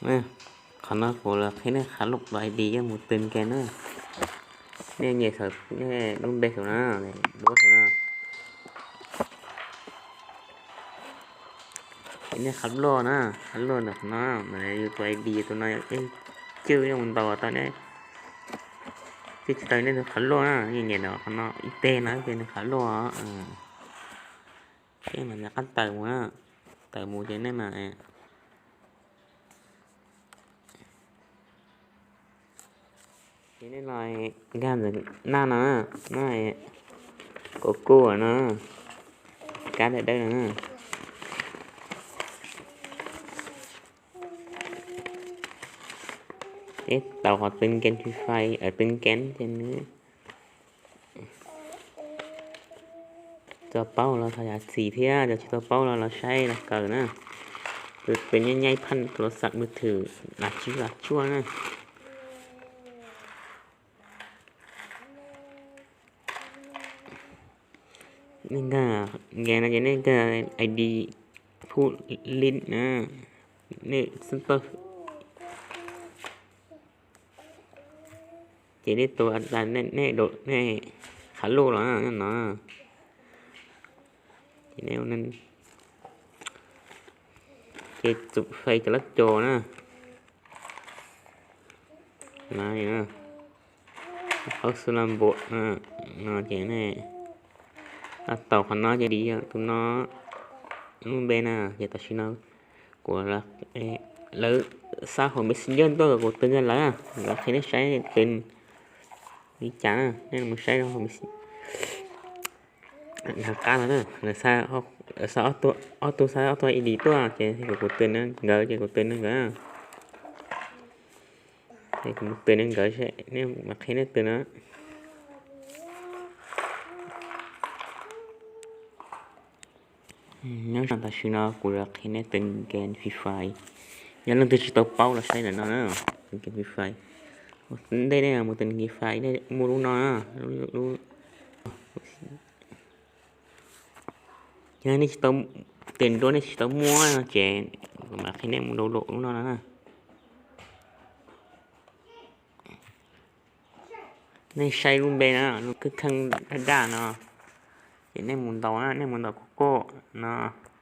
Qhov no kuv los qhia nej qhov looj tus I D coj mus tws nkees na. Nej nyem saum nej lub npe saum no, duab saum no. Ces nej qhov looj na, qhov looj ntawm qhov no, yus tus I D tus no cwj coj mus ntaus tau nej, cwj tsis tau nej tus qhov looj na, nej nyem ntawm qhov no ib teg no ces nws qhov looj. Ces nej mam rov qab tawm mus na, tawm mus ces nej mam Ces nej los nkag ntawm naj no, naj kuv kuj no, kab dawb dawb no. Ces tau qhov tws nkees Free Fire, tws nkees ces nws tau paub los thov zam txim thiab, cov tsis tau paub los los saib los kawm na. Tus twg nyaij nyaij phaj tus los xam mus thwm las tsib las cuaj na. Nej nkag nkees no ces nej nkag I D phuj lib na, nej xab toj. Ces nej tus nej, nej qhov looj los no. Ces nej, ces tsum fais cov lab cos na. Qhov xu la npum no ces nej tau qhov no ces dim tus no lub npe na. Ces tam sim no kuv, lawv xa hauv Messenger tuaj kom kuv tws nkag lawv, lawv qhia nej saib tws li cas na. Nej mus saib rau hauv Messenger. Nram qab no na, lawv xa ob tug, xa ob tug I D tuaj ces kom kuv tws nkawd ces kuv tws nkawd. Ces kuv mus tws nkawd, nej mam qhia nej tws na. Nyob zoo, tam sim no kuv yuav qhia nej tws nkees Free Fire. Yog leej twg tsis tau paub los saib ntawm no na, tws nkees Free Fire. Ua ntej nej mus tws nkees Free Fire nej muaj lub no na, lub, yog nej tsis tau, tes nruab nej tsis tau muaj no ces kuv mam qhia nej mus download lub no no na. Nej saib lub npe na, lub kawg kheej daj daj no, ces nej mus ntaus na, nej mus ntaus koj koj no,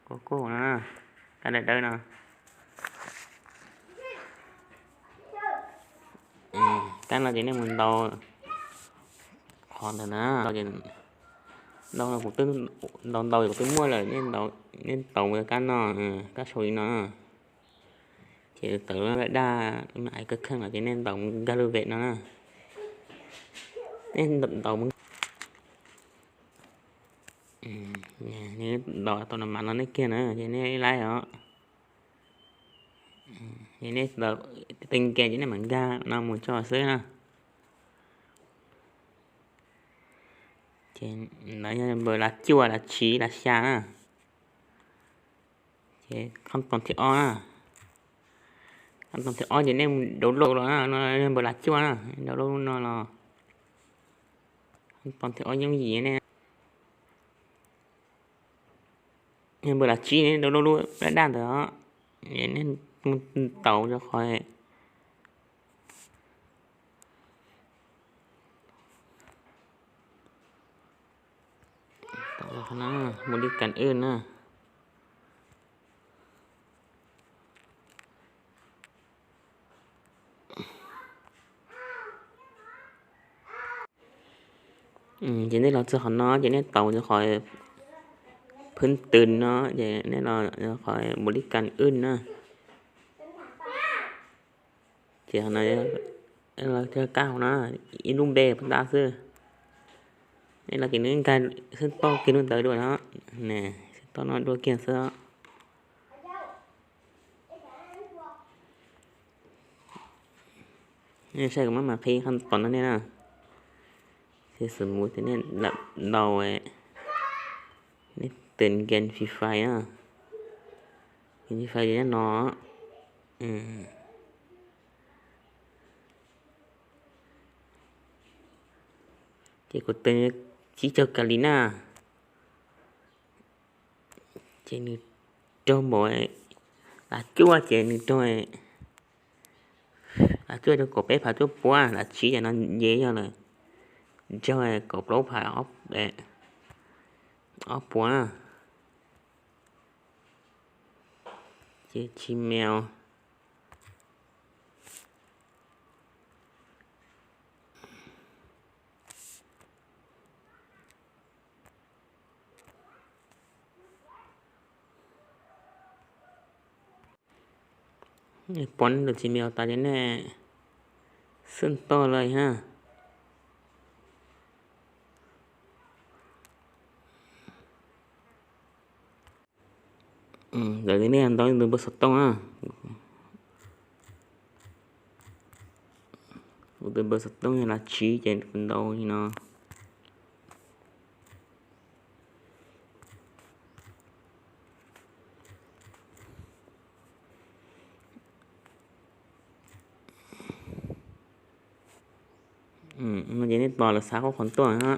koj koj no, kab dawb dawb no. Kab no ces nej mus ntaus qhov ntawd na. Ntau no kuv twb ntaus ntau kuv twb muaj lawm, nej ntaus mus kab no, kab sau li no. Ces tawm daj daj, kawg kheej no ces nej ntaus nkag lub vem no na. Nej ntaus, ntaus tau no mas no nej kiag na, ces nej laib os. Ces nej tws nkees ces nej mam nkag no mus tso xwb na. Ces ntawd yog npawb las cuaj las tsib las xya na. Ces qhov toos thib ob na, qhov toos thib ob ces nej download los no, npawb las cuaj na, download lub no los. Qhov toos thib ob yooj yim ne. Npawb las tsib ne, download lub daj daj ntawd os. Nej mus ntaus rau qhov mus li kas wb na. Ces nej los txog qhov no ces nej taus qhov phwb tws no, ces nej los qhov mus li kas wb na. Ces qhov no los kab hauv no, ib lub npe puas tab xwb. Nej los ces nws nkag xwb toj kiag lub ntawd dua no, xwb toj no dua kiag xwb. Nej saib kuv maj mam qhib qhov pom no nej na. Ces xws mus tias nej lam ntaus, nej tws nkees Free Fire na. Free Fire li no. Ces kuv tws tsib caug kas lis na. Ces nws raug npaum las cuaj ces nws raug Cuaj rau kaum peb phav cuaj puas, dav tsiv ces no nce yog lawm. Raug kaum plaub phav ob puas. Ces Gmail. Pon tus Gmail tas ces nej xwb toj lawm ha. Ntawd nej ntau tus npawb xov tooj na. Kuv tus npawb xov tooj yog dav tsiv ces kuv ntau li no. No ces nej tos lawv xa qhob qhua tuaj na.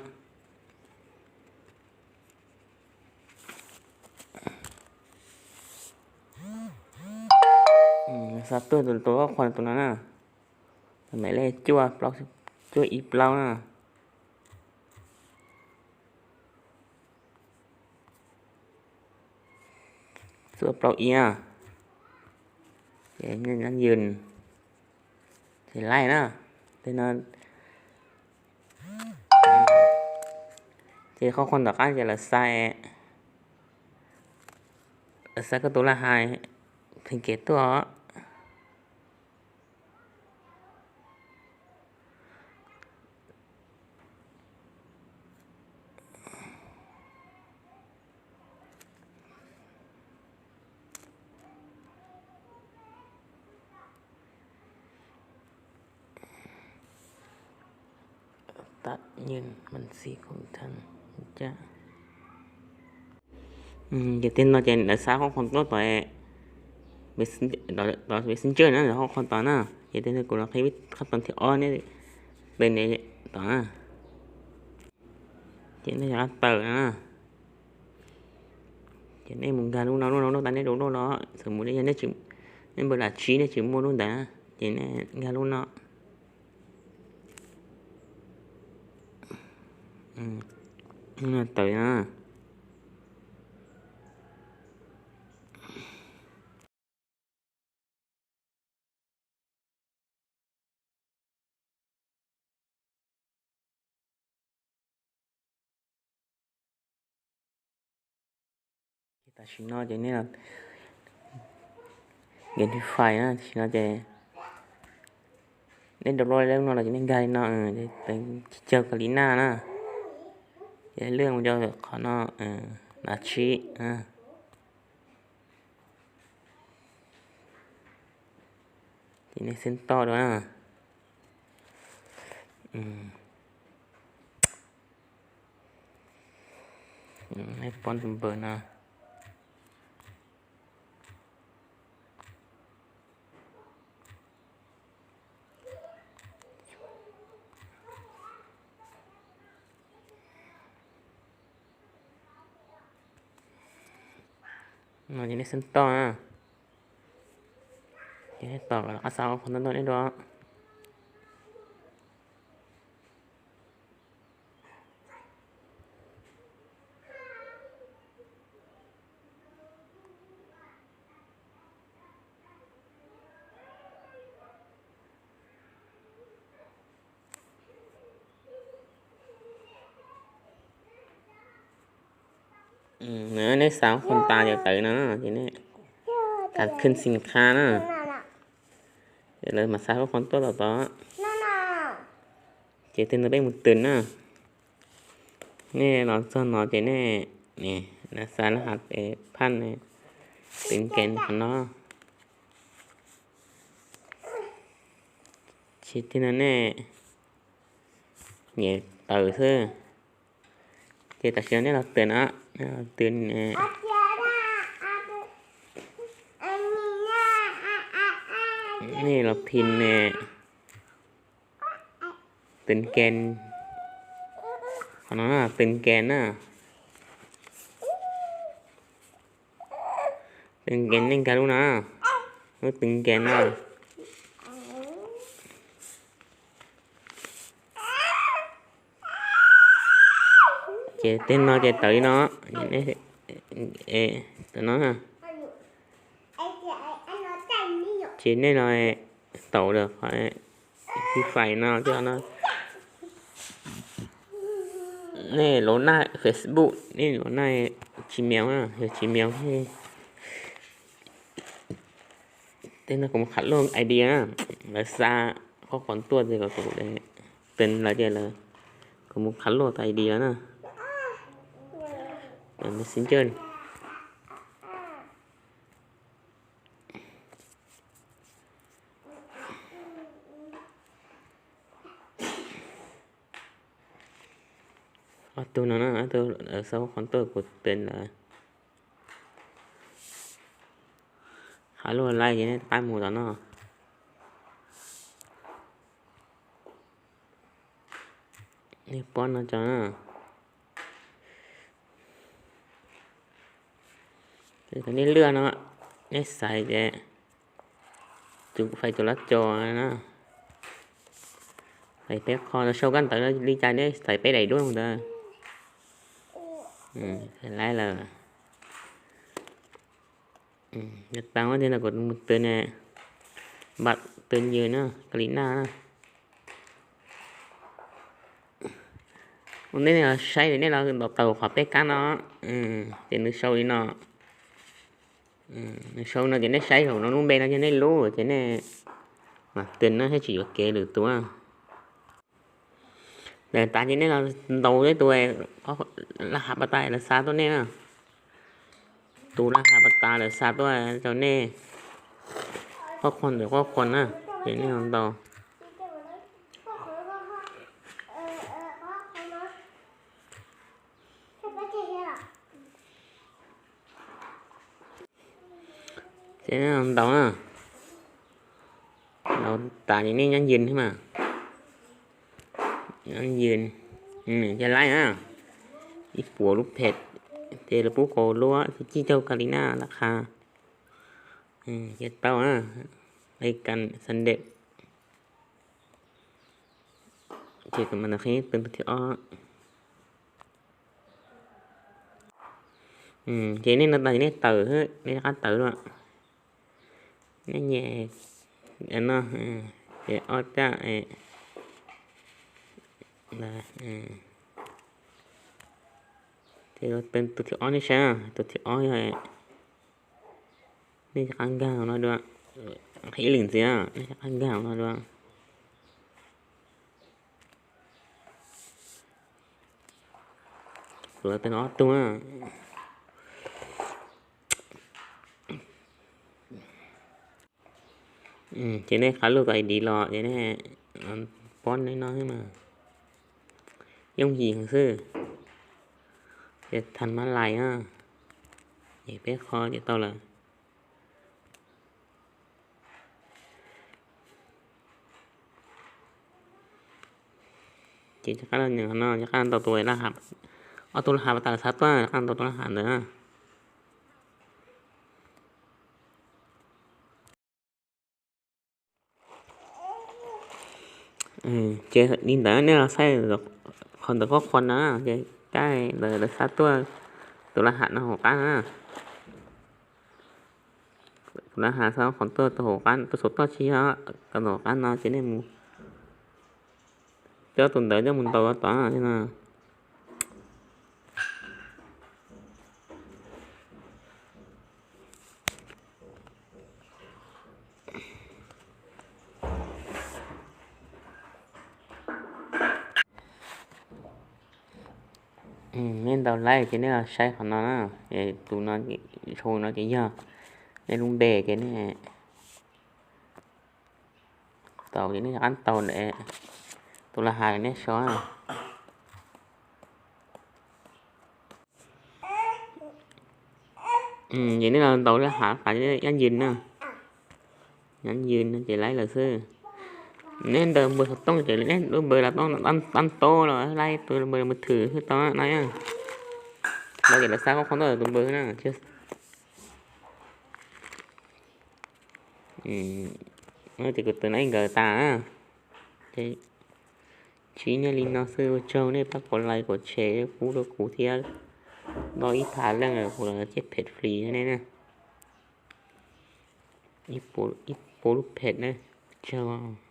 Xa tuaj tus qhob qhua tus no na. Tus maim lej cuaj, cuaj ib plaub na. Cuaj plaub ib na. Ces nej nab yws, ces laij na. Tej no ces qhob qhua tom qab ces lawv xa, lawv xa koj tus laj hais theem kev tuaj. Ces tej no ces lawv xa qhob qhua tuaj tom, tom Messenger na, qhob qhua tod na. Ces tej no kuv los qhib qhov tod thib ob ne, pem ne tod na. Ces nej rov qab tawm na. Ces nej mus nkag lub no, lub no lub tas nej rau lub no. Txawm mus yog nej npawb dav tsiv nej tsis muaj lub ntawd na, ces nej nkag lub no. Tawm na. Tam sim no ces nej, Gamify na, tam sim no ces nej download lub no los ces nej nkag li no, tsis cawg kawg li na na. Ces lwj mus rau qhov no, dav tsiv. Ces nej xwb toj dua na. Nej pon tus npawb no. No ces nej xwb toj na. Ces nej tos kom lawv xa qhob qhua tuaj nej dua. Nej xa qhob qhua tas ces tawm no ces nej, tas khwj xim kha na. Ces lawv mam xa qhob qhua tuaj tom tod. Ces tej no peb mus twm na. Nej los txog no ces nej, lawv xa laj has tes phaj ne, twv nkees qhov no. Ces tej no nej nyem tawm xwb. Ces tam sim no nej los twm na, nej los twm, nej los phim ne, twv nkees, qhov no twv nkees na. Twv nkees nej nkag lub no, lub twv nkees no. Ces tej no ces tawm li no, tawm no. Ces nej no tau lawm qhov Free Fire no, nej lov naj Facebook, nej lov naj Gmail, yog Gmail. Tej no kuv mus qha luaj ID na, lawv xa qhov qhov tuaj ces kom kuv ten lawv tias lawv, kuv mus qha luaj tau ID na. Messenger. Ob tug no na, ob tug lawv xa qhov tuaj kuv ten lawv. Qha luaj lawm ces nej rov qab mus tom no. Nej pom no tso na. Ces thaum nej lwaj no, nej xaiv ces tus fais tus lab co na. Xaiv peb qho, sau kab ntawv li cas nej xaiv peb daim duab ntawd. Lawv lawm. Tau tias no kuv mus twg ne, npam twg yws na, Kalina na. Ua ntej nej los saib nej los ntaus tau qhov peb kab no, ces nws sau li no. Nws sau no ces nej saib saum no lub npe no ces nej lub ces nej mam twg no thiaj tsis yuav kev lwm tus. Lawm tas ces nej los ntaus tus laj hav pas tas lawv xa tuaj nej na. Tus laj hav pas tas lawv xa tuaj rau nej, qoj qhua ntawm qoj qhua na, ces nej los ntaus. Ces nej los ntaus na. Ntaus tas ces nej nyob ywg mas, nyob ywg, ces laib na, ib puas lub phem, ces lawv pub kaum lub, ces cib caug Kalina laj qha. Ces tau na, ai kan xan dej. Ces kuv mam qhib tus thib ob. Ces nej no tas ces nej tawm, nej rov qab tawm dua. Nej nyem no, ces ob rab, ces tus thib ob nej saib, tus thib ob yog, nej rov qab nkag no dua, qhib ib lwm ntxiv, nej rov qab nkag no dua. Kuv los tau ob tug. Ces nej qha lub tau ID los ces nej pom nej no xwb mas, yooj yim heev xwb. Ces thas mab lais na, ces peb qho ces tau lawm. Ces rov qab los no, rov qab ntaus tus laj hav, ob tug laj hav pas tas lawv xa tuaj, rov qab ntaus tus laj hav ntawd na. Ces li ntawd nej los saib qhov ntawd qhov qhua no, ces caij ntawd lawv xa tuaj tus laj hav no hauv qab na. Tus laj hav xa qhov tuaj tus hauv qab, tus saum toj tsis yog, tus hauv qab no ces nej mus coj tus ntawd coj mus ntaus tod no. Nej ntaus laib ces nej los saib qhov no na, tus no, sau no ces yog nej lub npe ces nej tau ces nej rov qab ntaus ntawm tus laj hav nej sau. Ces nej los ntaus laj hav pas nyob ywg na, nyob ywg no ces laib lawm xwb. Nej ntaus npawg xov tooj ces nej lub npawg los tau, tab tob los laib tus npawg mus thwm xwb tau na. Ntaus ces lawv xa qhov qhua tuaj tus npawg na. Ces kuv tus no ib nkawd tas, ces Tsis nyob li no xwb, ua tsaug nej pab kom like kom share pub rau kuv thiab. Nto ib phav leej lawm kuv los coj phem flis nej na. Ib puas lub phem na, tsaug.